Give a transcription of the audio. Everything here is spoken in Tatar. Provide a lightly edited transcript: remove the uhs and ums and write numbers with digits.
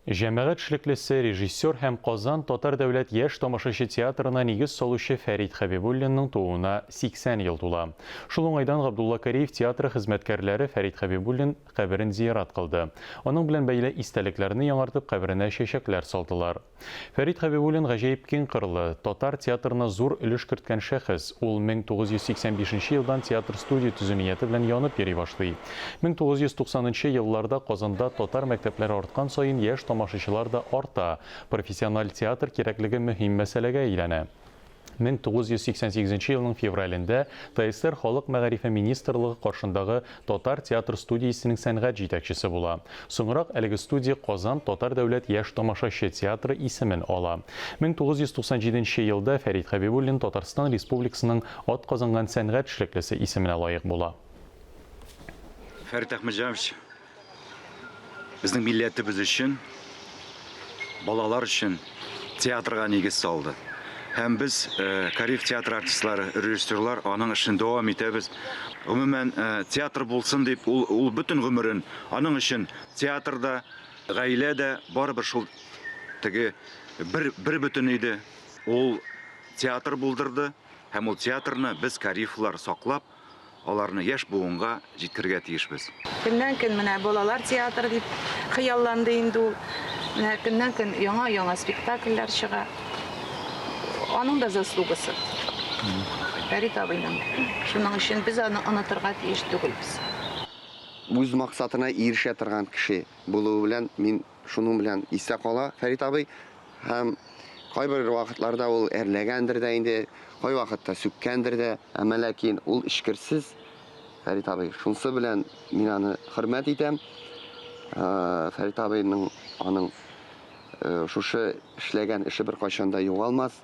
Җәмәгать эшлеклесе, режиссер һәм Казан татар дәүләт яшь тамашачы театрына нигез салучы Фәрит Хәбибуллинның тууына 80 ел тула. Шул уңайдан Габдулла Кариев театры хезмәткәрләре Фәрит Хәбибуллин каберен зиярат кылды. Аның белән бәйле истәлекләрне яңартып, каберенә чәчәкләр салдылар. Фәрит Хәбибуллин гаҗәеп киң кырлы, татар театрына зур өлеш керткән шәхес. Ул 1985 нче елдан театр-студия төзү нияте белән янып йөри башлый. 1990 нчы елларда Казанда татар мәктәпләре арткан саен яшь тамашачылар да арта, профессиональ театр кирәклеге мөһим мәсьәләгә әйләнә. 1988 нче елның февралендә ТСР Халык мәгарифе министрлыгы каршындагы Татар театр студиясенең сәнгать җитәкчесе була. Соңрак әлеге студия Казан татар дәүләт яшь тамашачы театры исемен ала. 1997 нче елда Фәрит Хәбибуллин Татарстан Республикасының атказанган сәнгать эшлеклесе исеменә лаек була. Фәрит Әхмәтҗанович Безнең милләтебез өчен, балалар өчен театрга нигез салды. Һәм без, э, Кариев театры артистлары, режиссерлар, аның эшен дәвам итәбез. Гомумән, э, театр булсын дип, ул, ул бөтен гомерен аның өчен театр да, гаилә дә барыбер шул теге бер, бер бөтен иде. Ул театр булдырды һәм ул театрны без, Кариевлар, саклап, Аларны яшь буынга җиткерергә тиешбез. Көннән-көн менә балалар театры дип хыялланды инде ул. Менә көннән-көн яңа-яңа спектакльләр чыга. Аның да заслугасы. Фәрит абыйның. Шуның өчен без аны онытырга тиеш түгелбез. Үз максатына ирешә торган кеше булуы белән мин шуның белән истә кала Фәрит абый. Һәм кайбер вакытларда ул әрләгәндер дә инде, кайвакытта сүккәндер дә, әмма ләкин ул эчкерсез, Фәрит абый. Шунысы белән мин аны хөрмәт итәм. Фәрит абыйның аның шушы эшләгән эше беркайчан да югалмас.